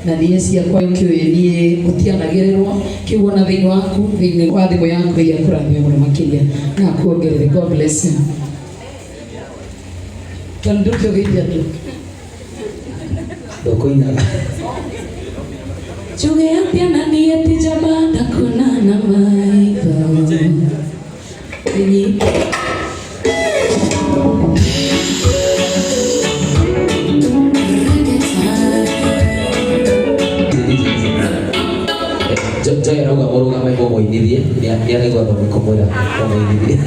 Na niä ciakwa ũkĩũĩ niĩ gũtianagĩrĩrwo kĩu wona thĩinĩ waku thĩinĩ wa thimũ yaku Ngai akũrathime mũno makĩria na akuongerere. God bless you. Tondũ ndũkĩũgeithia andũ. Ndũkũinaga. Njuge atĩa na niĩ ti njamba ndakuona na maitho. Nĩ- Joy arauga mũrũgame mũmũinithie, nĩaraigua thoni kũmwĩra mũmũinithie.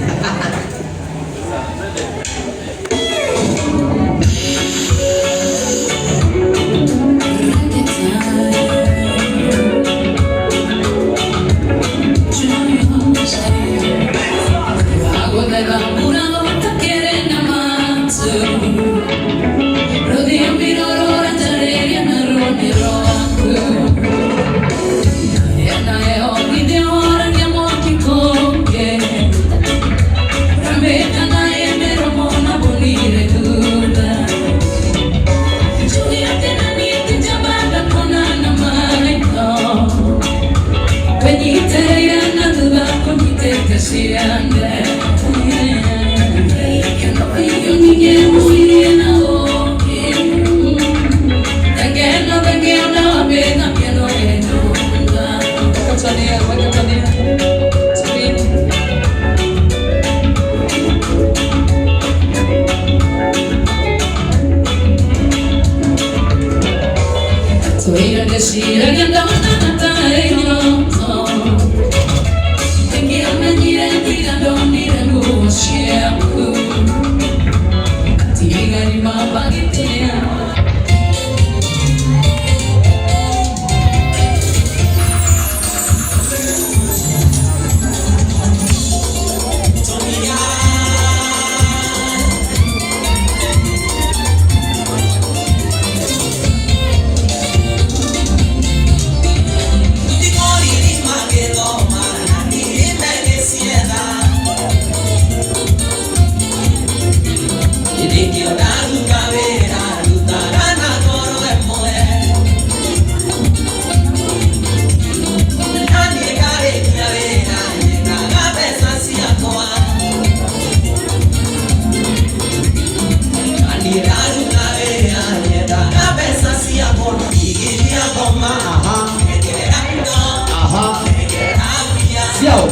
Ciao.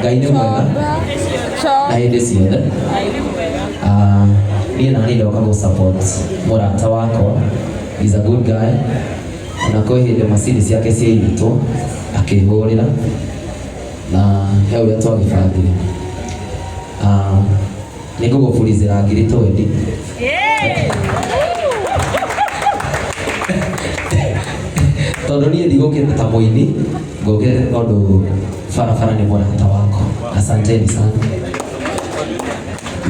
Ngai nĩ mwega na hĩndĩ ciothe. Ah, niĩ nani ndoka gũ support mũrata wakwa. He's a good guy. Ona kwĩ hĩndĩ macini ciake ciaiyĩtwo akĩhũrĩra na he ũrĩa twagĩbangire. Ah, nĩ ngũgũburizĩra ngiri 20. Tondũ niĩ ndigũkĩte ta mũini, ngũkĩte tondũ barabara nĩ mũrata wakwa. Asanteni sana.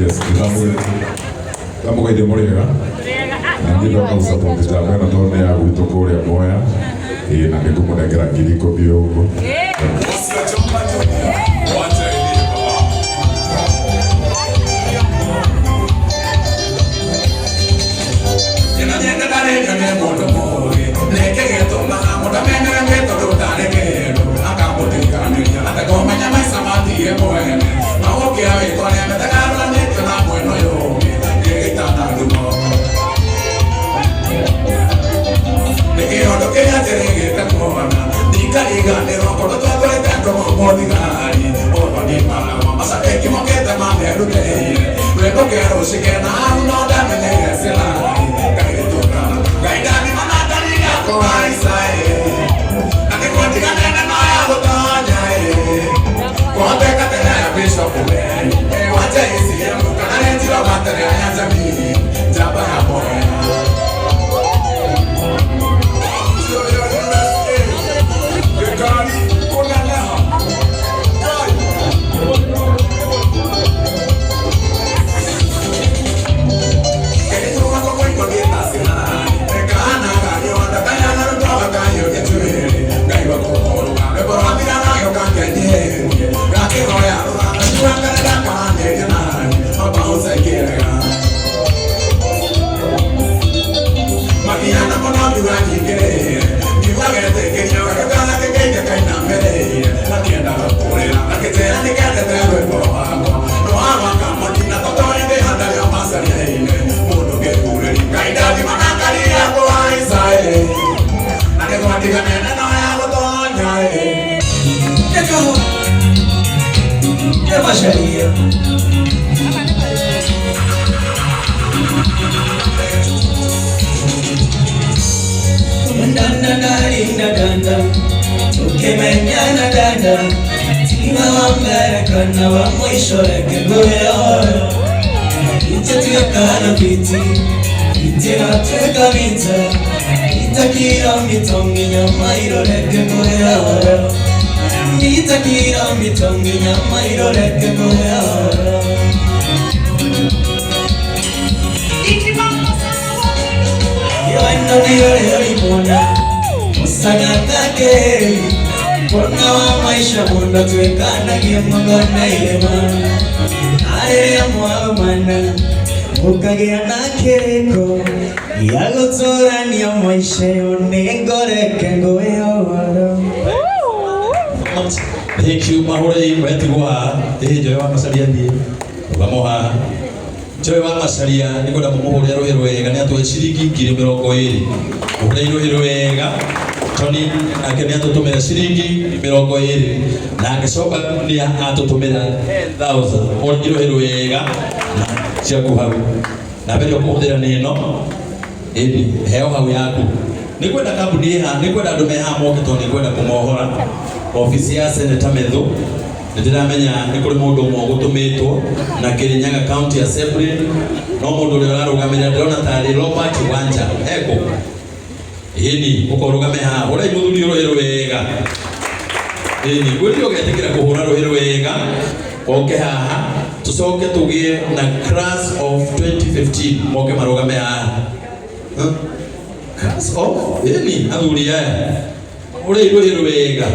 Yes, ndamũgeithia mũrĩega na niĩ ndoka gũsupport njamba ĩno tondũ nĩ ya gwitũ kũrĩa Mwea, ĩĩ, na nĩngũmũnengera 10,000 ũguo. Thank you mahore wetigwa njoe wa macaria thiĩ rũgamo haha njoe wa macaria nĩngwenda mũmũhũrĩre rũhĩ rwega nĩ atũhe ciringi 20,000 mũhũrĩre rũhĩ rwega Tony nake nĩ atũtũmĩra ciringi 20 na agĩcoka nĩ atũtũmĩra 10,000 mũhũrĩre rũhĩ rwega na ciaku hau na mbere ũkũhũthĩra nĩ ĩno ĩni heo hau yaku nĩngwenda kambuni ĩha nĩngwenda andũ me haha moke tondũ nĩngwenda kũmohora ofisi ya Senator Methu nĩndĩramenya nĩ kũrĩ mũndũ ũmwe ũgũtũmĩtwo na Kirinyaga County Assembly no mũndũ ũrĩa ũrarũgamĩrĩra ndĩrona tarĩ Robert Wanja eko ĩni ũkorũgame haha hũrai mũthuri rũhĩ rwega ĩni ngwĩrire ũgetĩkĩra kũhũra rũhĩ rwega oke haha tũcoke tũgĩe na class of 2015 moke marũgame haha class of ĩni athuri aya hũrai rũhĩ rwega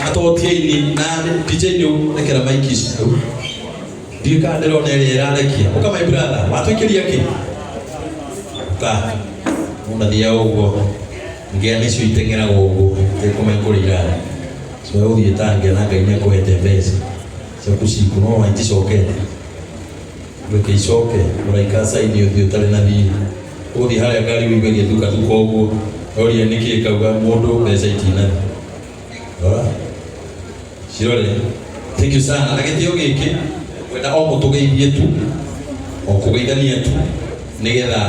atotiaini na DJ ni rekera maiki ici hau ndiũ kana ndĩrona ĩrĩa ĩrarekia ũka my brother watũikĩria kĩ ũka ũnathiaga ũguo ngĩa nĩcio iteng'eraga ũguo itekũmenya kũrĩa irarĩ so ũthiĩ ta ngĩa na Ngai nĩakũhete mbeca ciaku ciku no iticokete reke icoke mũraika caini ũthiĩ ũtarĩ na thiirĩ ũgũthiĩ harĩa ngari ũigue ĩgĩthukathuka ũguo oria nĩkĩ kauga mũndũ mbeca itinathiĩ rora cirore thank you sana na gĩtĩo gĩkĩ kwenda o mũtũgeithie tu o kũgeithania tu nĩgetha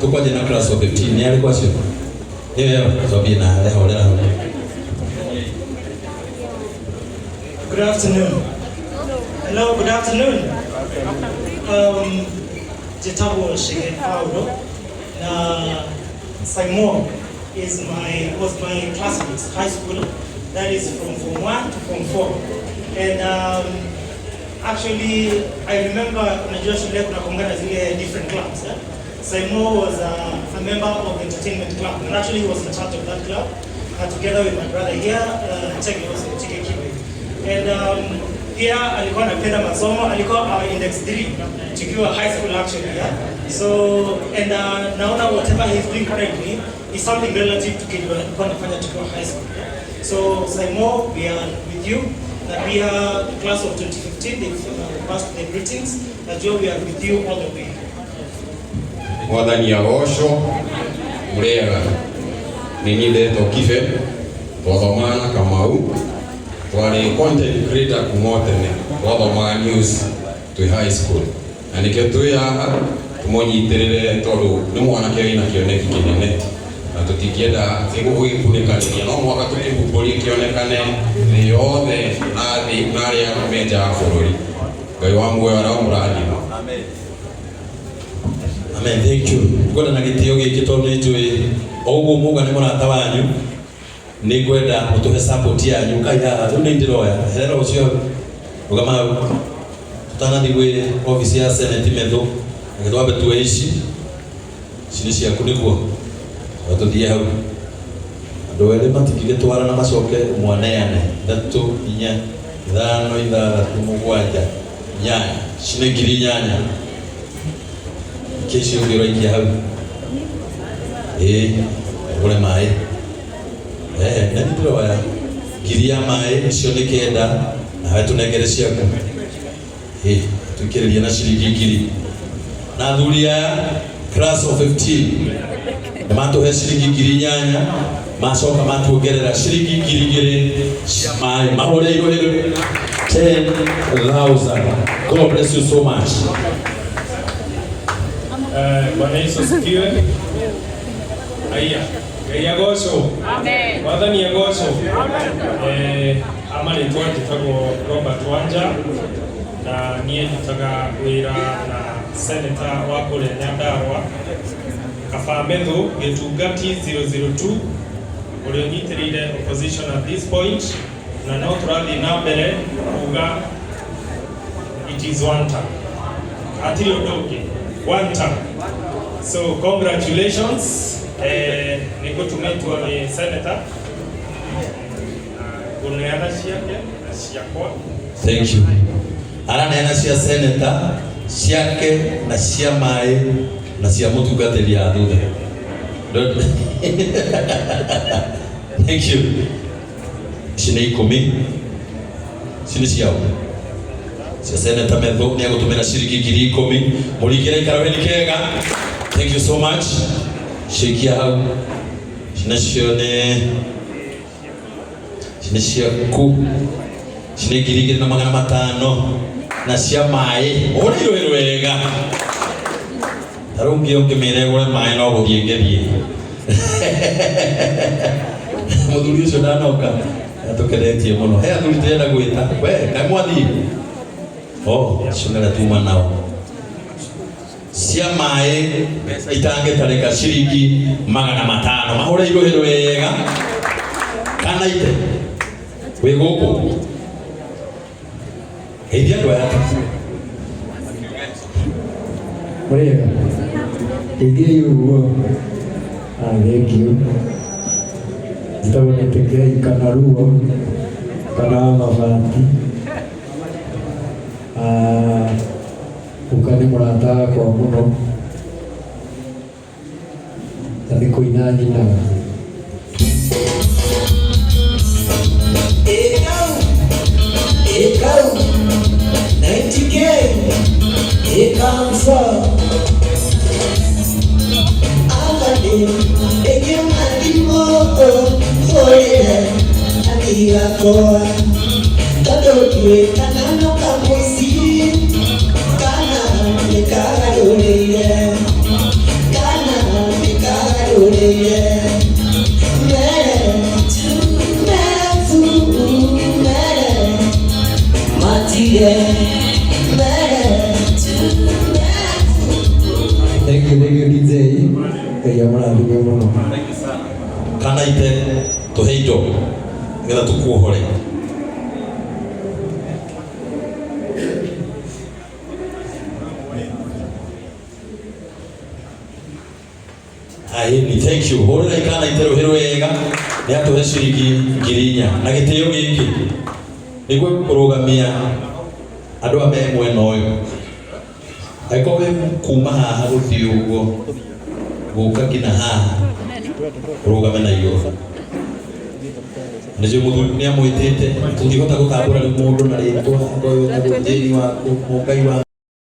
tũkwanjia na class of 15 nĩ arĩkũ acio nĩwe twambie na harĩa horera hau. Good afternoon. Hello, good afternoon. Jetabo Shege Paulo na Simon was my classmate, high school. That is from Form 1 to Form 4. And actually, I remember unajua shule kuna kongana zile different clubs. Eh? Simon was a member of the entertainment club, and actually he was in charge of that club, together with my brother here, Chege also, Chege Kibe. And pia alikuwa anapenda masomo, alikuwa our index 3 tukiwa high school actually, yeah? So, and naona whatever he's doing currently is something relative to kile alikuwa anafanya tukiwa high school. Yeah? So, Simon, we are with you. Na pia class of 2015, they passed the greetings. Najua we are with you all the way. Mwathani agocwo murega nĩ niĩ ndetwo Kibe twathomaga na Kamau twarĩ content creator kuma o tene twathomaga news Twĩ high school na nĩkĩo twĩ haha tũmũnyitĩrĩre tondũ nĩ mwanake wĩna kĩoneki kĩnene na tũtingĩenda gũgĩkunĩkanĩria, no mũhaka tũkĩhumbũrie kĩonekane thĩ yothe na thĩ na arĩa me nja ya bũrũri. Ngai wa muoyo aromũrathima. Amen, thank you. Ngwenda na gĩtĩo gĩkĩ tondũ nĩ njũĩ o ũguo muga nĩ mũrata wanyu, nĩ ngwenda mũtũhe support yanyu. Kai haha rĩu nĩ ndĩroya herera ũcio rũgama hau tũtanathiĩ gwĩ office ya Senate Methu, reke twambe tuoe ici. Ici nĩ ciaku nĩguo no tũthiĩ hau. Andũ erĩ matingĩgĩtwara na macoke mwaneane. 3, 4, 5, 6, 7, 8. Ici nĩ 8,000. Ikia icio ũngĩ ũraikia hau. Ĩĩ, ũgũre maĩ. Nĩ ndĩroya ngiri ya maĩ, icio nĩ 9, nawe tũnengere ciaku. Ĩĩ, tũikĩrĩrie na ciringi 1,000. Na athuri aya class of 15 nĩ matũhe ciringi 8,000, macoka matuongerera ciringi 2,000 cia maĩ. Mahũrĩirwo hĩndĩ 10,000. God bless you so much. Bwana Yesu asifiwe. Aya, Ngai agocwo. Amen. Mwathani agocwo. Amarĩtwa njĩtagwo Robert Wanja na niĩ ndutaga wĩra na senator wa kũrĩa Nyandarua Kaba Methu Gĩtungati 002 ũrĩa ũnyitĩrĩire opposition at this point, na no tũrathiĩ na mbere kuga it is one term. Hatirĩ ũndũ ũngĩ, one term. So congratulations. Nĩ ngũtũmĩtwo nĩ senator ngũneana ciake na ciakwa. Thank you. Araneana cia senator ciake na cia maĩ na cia mũtungatĩri ya thutha. Thank you. Ici nĩ 10. Ici nĩ ciao. Cia senator Methu nĩ egũtũmĩra ciringi 10,000. Mũringĩre ikaro heni kega. Thank you so much. Cikia hau. Ici nacio nĩ ici nĩ ciaku. Ici nĩ 2,500 na cia maĩ. Ũrĩirwo wega. Ta rĩu ngĩ ũngĩmĩra ĩgũre maĩ no gũthiĩ ngĩthiĩ. Mũthuri ũcio ndanoka atũkenetie mũno. He athuri ndĩrenda gwĩta. We, kaĩ mwathiĩ? Oh, acio nĩarĩa tuma nao. Cia maĩ mbeca itangĩtarĩka ciringi 500. Mahũrĩirwo hĩndĩ wega. Kana ite wĩ gũkũ. Geithia andũ aya. Mũrĩega. Geithiai ũguo. Thank you. Njĩtagwo Nĩtĩkei kana Ruo kana Mabati. Guka nĩ mũrata wakwa mũno na nĩ kũina nyinaga. Ekau, ekau, 90K, ekamso. Afade, ekemadimo, orere, amigakoa. Tondũ kana no kamũciĩ, kana nĩ kagarũrĩire, kana nĩ kagarũrĩire. Mere, mere, mere, matige, mere, mere. Thank you, thank you DJ. Ngai amũrathime mũno. Kana ite tũhe indo nĩgetha tũkuohore. Aini, thank you. Hũrĩra ikana ite rũhĩ rwega nĩ atũhe ciringi 4,000 na gĩtĩo gĩkĩ nĩguo kũrũgamia andũ a me mwena ũyũ. Angĩkorwo wĩ kuma haha gũthiĩ ũguo gũka nginya haha ũrũgame na igũrũ. Nĩcio mũthuri nĩ amwĩtĩte, tũtingĩhota gũtambũra rĩu mũndũ na rĩtwa, ngoywo wĩtagwo Jane waku, Mũngai wa